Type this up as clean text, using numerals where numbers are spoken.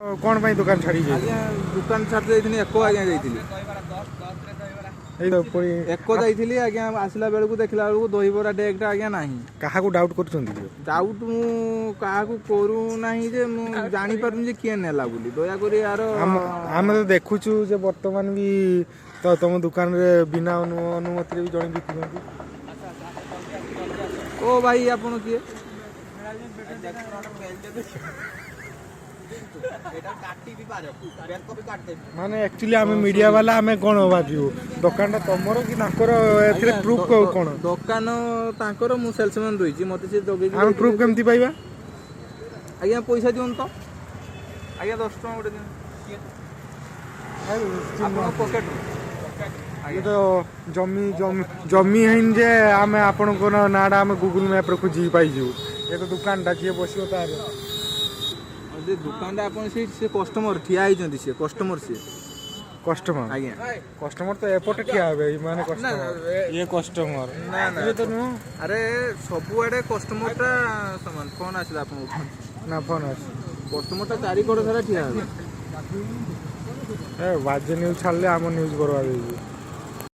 କ'ଣ ପାଇଁ ଦୋକାନ ଛାଡ଼ି ଯାଇଥିଲେ? ଆଜ୍ଞା, ଦୋକାନ ଛାଡ଼ି ଯାଇଥିଲି ଏକ ଆଜ୍ଞା, ଯାଇଥିଲି। ଏଇ ତ ପୁଣି ଏକ ଯାଇଥିଲି ଆଜ୍ଞା। ଆସିଲା ବେଳକୁ ଦେଖିଲା ବେଳକୁ ଦହିବରା ଡେକ୍ଟା ଆଜ୍ଞା ନାହିଁ। କାହାକୁ ଡାଉଟ୍ କରୁଛନ୍ତି କି? ଡାଉଟ୍ ମୁଁ କାହାକୁ କରୁନାହିଁ ଯେ, ମୁଁ ଜାଣିପାରୁନି ଯେ କିଏ ନେଲା ବୋଲି। ଦୟାକରି ଆର ଆମେ ତ ଦେଖୁଛୁ ଯେ ବର୍ତ୍ତମାନ ବି ତ ତମ ଦୋକାନରେ ବିନା ଅନୁମତିରେ ବି ଜଣେ ବିକୁଛନ୍ତି। ଓ ଭାଇ, ଆପଣ କିଏ? ମାନେ ଆକ୍ଚୁଆଲି ଆମେ ମିଡିଆ ବାଲା, ଆମେ କ'ଣ ଭାବିବୁ? ଦୋକାନଟା ତମର କି ତାଙ୍କର? ଏଥିରେ ଆଜ୍ଞା, ପ୍ରୁଫ୍ କ'ଣ? ଦୋକାନ ତାଙ୍କର, ମୁଁ ସେଲ୍ସମ୍ୟାନ୍ ରହିଛି। ମତେ ସେ ଯୋଗେଇକି ଆମେ ପ୍ରୁଫ୍ କେମିତି ପାଇବା? ଆଜ୍ଞା, ପଇସା ଦିଅନ୍ତୁ ତ ଆଜ୍ଞା। 10 ଟଙ୍କା ଗୋଟେ ଦିଅନ୍ତୁ ଆପଣଙ୍କ ପକେଟରୁ। ଇଏ ତ ଜମି ଜମି ଜମି ହେଇନି ଯେ ଆମେ ଆପଣଙ୍କର ନାଁଟା ଆମେ ଗୁଗୁଲ ମ୍ୟାପ୍ରେ ଖୋଜିକି ପାଇଯିବୁ। ଏ ତ ଦୋକାନଟା ଯିଏ ବସିବ ତାର। ଯେ ଦୋକାନଟା ଆପଣ ସେଇ ସେ କଷ୍ଟମର ଠିଆ ହେଇଛନ୍ତି, ସିଏ କଷ୍ଟମର ସିଏ। କଷ୍ଟମର? ଆଜ୍ଞା। କଷ୍ଟମର ତ ଏପଟେ ଠିଆ ହେବେ। ମାନେ କଷ୍ଟମର, ଇଏ କଷ୍ଟମର? ନା ନା। ଇଏ ତ ନୁହଁ। ଆରେ, ସବୁଆଡ଼େ କଷ୍ଟମରଟା ସମାନ। ଫୋନ୍ ଆସିଲା ଆପଣଙ୍କୁ? ନା, ଫୋନ୍ ଅଛି। କଷ୍ଟମରଟା ଚାରିକଡ଼ ସାରା ଠିଆ ହେବେ। ଏ ବାଜେ ନ୍ୟୁଜ୍ ଛାଡ଼ିଲେ ଆମ ନ୍ୟୁଜ୍ ବର୍ବାଦ ହେଇଯିବ।